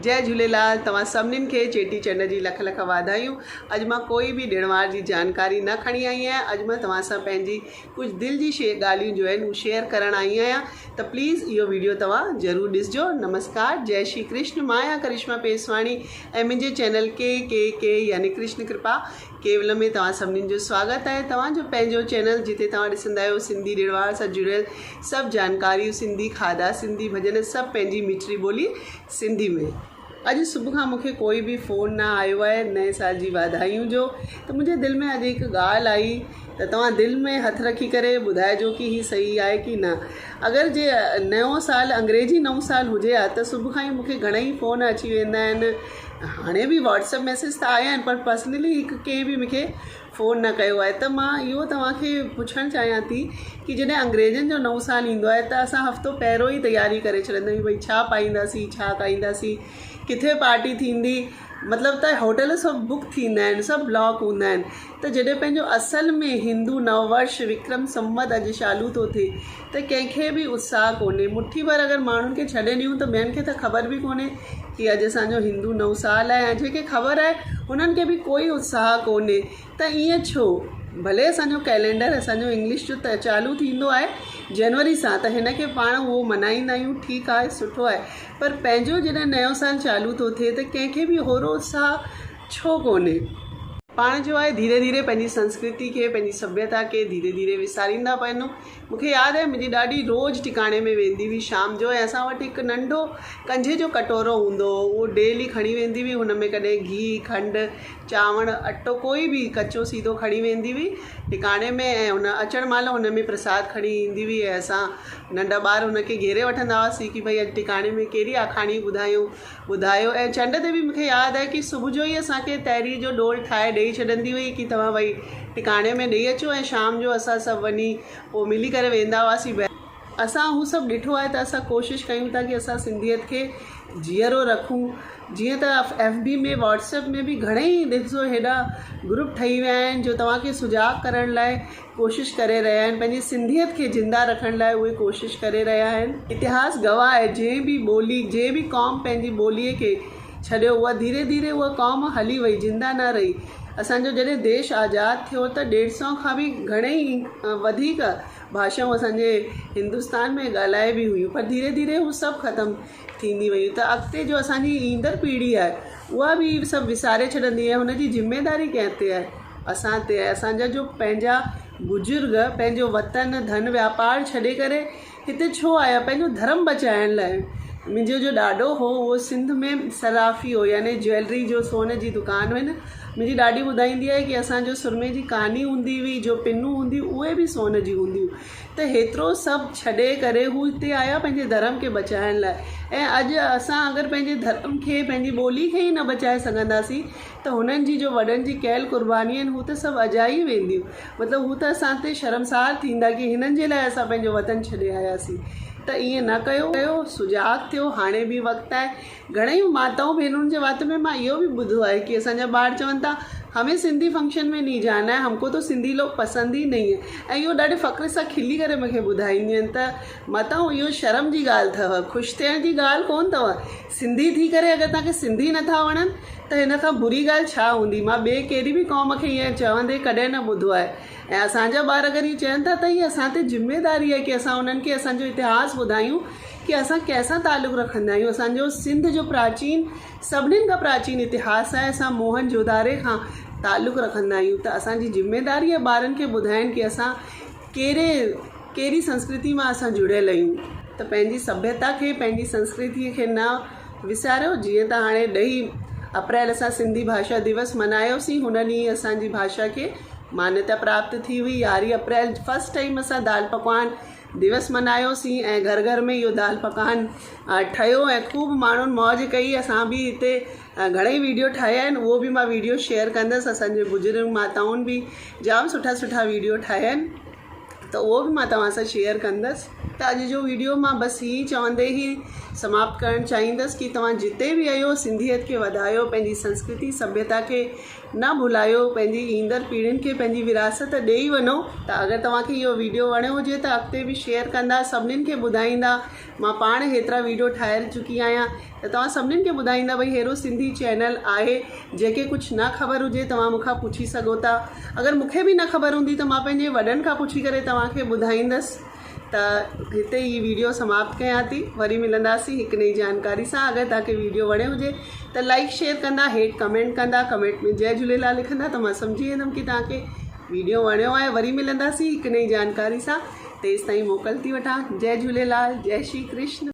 جئي جهوليلال توهان سڀنين کي چيٽي چنڊ جي لک لک واڌايون اڄ مان ڪوئي به ڏڻ وار جي جانڪاري نه کڻي آئي آهيان اڄ مان توهان سان پنهنجي ڪجهه دل جي شي ڳالهيون جو آهن هو شيئر ڪرڻ آئي آهيان ته پليز اهو ويڊيو توهان ضرور ڏسجو نمسڪار جئي شري ڪرشن مان آهيان ڪرشما پيسواڻي ۽ منهنجي چينل ڪي ڪي ڪي يعني ڪرشن ڪرپا ڪيول ۾ توهان سڀنين جو سواگت آهي توهان جو پنهنجو چينل جتي توهان ڏسندا آهيو سنڌي ڏڻ وار سان جڙيل سڀ جانڪاريون سنڌي کاڌا سنڌي ڀڄن سڀ پنهنجي مٺڙي ٻولي سنڌي ۾. اڄ صبح کان مونکي ڪوئي به فون نه آيو آهي نئين سال جي واڌايون جو ته منهنجي دل ۾ اڄ هڪ ڳالهه آئي ته توهان دل ۾ هٿ رکي ڪري ٻڌائجو ڪي هي صحيح آهي ڪي نه اگر جي نئون سال انگريزي نئون سال هجي ها ته صبح کان ئي مونکي گهڻئي فون اچي ويندا آهن هاڻي به واٽس ايپ ميسيج ته آيا آهن پر پرسنلي هڪ ڪنهن به مونکي فون نه ڪيو آهي ته مان اهو توهان کي پڇڻ چاهيان ٿي ڪي جڏهن انگريزن جو نئون سال ايندو آهي ته اسان هفتو پهريون ئي تياري ڪري ڇڏندا آهيون ڀئي ڇا پائينداسين ڇا کائينداسين ڪٿي پارٽي ٿيندي مطلب ته هوٽل سڀ بڪ ٿيندا آهن سڀ بلاڪ هوندا آهن ته جڏهن پنهنجو اصل ۾ هندو نو ورش وڪرم سنبت اڄ چالو ٿو ٿئي ته ڪنهن کي به اتساهه ڪونهي مٺي ڀر اگر ماڻهن کي ڇڏي ڏيون ته ٻين کي ته خبر به ڪونهي ڪي اڄ اسان جو هندو نئون سال آهي ۽ جنهن کي خبر آهي هنن کي به ڪوئي اتساهه ڪونهي ته ائين ڇو؟ ڀلي اسان جو ڪئلينڊر اسان جو انگلش جو ته چالو ٿيندو آهي جنوري سان ته هن کي پاڻ اهو ملهائيندا آهيون ٺيڪ آهي سٺو آهي پر پنهنجو جڏهن نيو سال چالو ٿو ٿئي ته ڪنهن کي به هورو اتساهه ڇو ڪونهي؟ پاڻ جو آهي ڌيري ڌيري پنهنجي سنسڪرتي کي پنهنجي سڀيتا کي ڌيري ڌيري وساريندا پيا وڃون مون کي ياد آهي منهنجي ڏاڏي روز ٽڪاڻي ۾ ويندي هئي شام جو ۽ اسان وٽ هڪ ننڍو ڪنجهي جو ڪٽورو هوندو هو اهو ڊيلي کڻي ويندي هئي هن ۾ ڪڏهن گيهه کنڊ چانور اٽو ڪوئي به ڪچو سيڌو کڻي ويندي هئي ٽڪاڻي ۾ ۽ ان اچڻ مهل هن ۾ پرساد کڻي ايندي هئي ۽ اسان ننڍا ٻار هن کي گهيري وٺندا هئاسين ڪي ڀئي اڄ ٽڪاڻي ۾ ڪهڙي آکاڻي ٻڌايون ٻڌايو ۽ چنڊ تي به مون کي ياد آهي ڪي صبح جو ئي اسان کي تهري جو ڏول ٺاهي ڏيئي ڇڏندي هئي ڪي توهان ڀئي ٽڪاڻي ۾ ڏيئي اچو ۽ شام جو اسان سڀ وڃي پوء ملي ڪري ويندا هئاسين اسان هو سڀ ڏٺو آهي ته اسان ڪوشش ڪيون ٿا ڪي اسان سنڌيت کي جيئرو رکون جيئن ته ايف بي ۾ واٽس ايپ ۾ به گهڻئي ڏسو هيڏا گروپ ٺهي ويا آهن جو توهان کي سجاڳ ڪرڻ لاء ڪوشش ڪري رهيا آهن پنهنجي سنڌيت کي زنده رکڻ لاء اهي ڪوشش ڪري رهيا آهن. اتهاس گواهه آهي جنهن به ٻولي جنهن به قوم پنهنجي ٻوليء کي ڇڏيو اها ڌيري ڌيري اها قوم هلي وئي زنده نه رهي اسان جو جڏهن ديش آزاد ٿيو ته ڏيڍ سئو کان به گهڻي ئي وڌيڪ ڀاشائون اسان جي هندستان ۾ ڳالهائبي هيون پر ڌيري ڌيري هو سڀ ختم ٿيندي ويون ته اڳتي جو اسان جي ايندڙ پيڙهي آهي اها به هي سڀ وساري ڇڏندي ۽ هن جي ذميداري ڪنهن تي آهي اسان تي آهي اسان جا جو پنهنجا بزرگ پنهنجو وطن ڌن واپار ڇڏي ڪري هتي ڇو آيا پنهنجو ڌرم بچائڻ لاء منهنجو جو ڏاڏو هو اهو سنڌ ۾ صرافي هو يعني جويلري جو سون جي دڪان هئي نه منهنجي ڏاڏي ٻڌائيندي آهي ڪي اسان جو سرمي جي ڪاني هوندي هئي جو پنون هوندي اهي به سون جي هوندي هيون ته هيترو سڀ ڇڏي ڪري هو هتي آيا پنهنجي ڌرم کي بچائڻ لاء ۽ اڄ اسان اگر پنهنجي ڌرم کي پنهنجي ٻولي کي ئي نه بچائي سگهنداسين ته هنن جي جو وڏن جي ڪيل قرباني آهن هو ته سڀ اجائي وينديون مطلب هو ته اسان تي شرمسار ٿيندا ڪي هنن جي لاء اسان پنهنجو وطن ڇڏي آياسين ته ائين نه ڪيو سجاڳ ٿيو هاڻي به وقت آهي گهڻئي ماتائون ڀينرن جي وات ۾ مان اهو به ٻڌو آهي ڪي اسان جا ٻار چون ٿا همين سنڌي فنڪشن ۾ نهين جانا هي همڪو تو سنڌي لوگ پسند ئي نهين هي ۽ اهو ڏاڍي فخر سان کلي ڪري مون کي ٻڌائينديون آهن ته ماتائون اهو شرم جي ڳالهه اٿو خوش ٿيڻ جي ڳالهه ڪونه اٿو سنڌي ٿي ڪري اگر توهان کي سنڌي نٿا وڻن ته هن کان بري ڳالهه ڇا هوندي مان ٻئي ڪهڙي به قوم کي ائين چوندي ڪڏهن نه ٻڌو آهي ۽ اسان جا ٻار اگر ائين چون ٿا ته هي اسان تي ذميداري آهي ڪي اسان انهن کي اسان جو اتهاس ٻڌايون ڪي اسان ڪنهن سان تعلق رکندا آهيون اسان جو سنڌ جو پراچين سڀنين کان پراچين اتهاس آهي اسان موهن جو داري کان تعلق رکندا آهيون ته اسان جي ذميداري آهي ٻارن کي ٻڌائڻ ڪي اسان ڪهڙي ڪهڙي سنسڪرتي مان اسان جڙيل آهيون ته پنهنجي سڀيتا کي پنهنجي سنسڪرتي کي نه وساريو جيئن ته هاڻي ڏهين اپريل اسان سنڌي ڀاشا دوس منايوسين هن ڏينهن اسان جي ڀاشا کي مانيتا پراپت ٿي هئي يارهين اپريل فرسٽ ٽائيم اسان دال پڪوان دوس منايوسين ۽ گهر گهر ۾ اهو دال پڪوان ٺهيو ۽ خوب ماڻهن موج ڪئي اسان به هتي گهڻئي ويڊيو ٺاهيا آهن اهو به مان ويڊيو شيئر ڪندس اسان جي بزرگ ماتائن به جام سٺا سٺا ويڊيو ٺاهيا آهن ته اهو به مان توهان سان شيئر ڪندس ته اڄ جو ويڊيو مان بس هي چوندي ئي سماپت ڪرڻ چاهيندس ڪي توهان جتي به آهيو سنڌيت کي وڌايو پنهنجي سنسڪرتي سڀيتا کي نه ڀلايو پنهنجي ايندڙ پيڙهين کي پنهنجي وراثت ڏيئي وڃو. ته اگر توهان کي اهو ويڊيو وڻيو هجي ته اڳتي به شيئر ڪندا سڀنين کي ٻڌائيندا مان پاڻ هيترا ويڊيو ٺاهي چڪي آهيان ته توهان سڀنين کي ٻڌائيندا ڀئي ههڙو سنڌي چينل آهي جنهن کي ڪجهه نه خبر هجي توهان مون کان پڇي سگهو ٿا اگر مون کي به نه خبر هوندي ته مان پنهنجي وڏن کان پڇي ڪري توهان کي ٻڌائيندس ته هتي هي ويڊيو سماپت ڪيان ٿي وري ملنداسين هڪ نئين جانڪاري سان اگر توهان کي ويڊيو وڻيو هجي ته لائيڪ شيئر ڪندا هيٺ ڪمينٽ ڪندا ڪمينٽ ۾ جئي جهوليلال لکندا ته مان سمجهي ويندم ڪي توهان کي ويڊيو وڻيو آهي وري ملنداسين هڪ نئين جانڪاري سان تيستائين موڪل ٿي وٺان جئي جهوليلال جئي شري ڪرشن.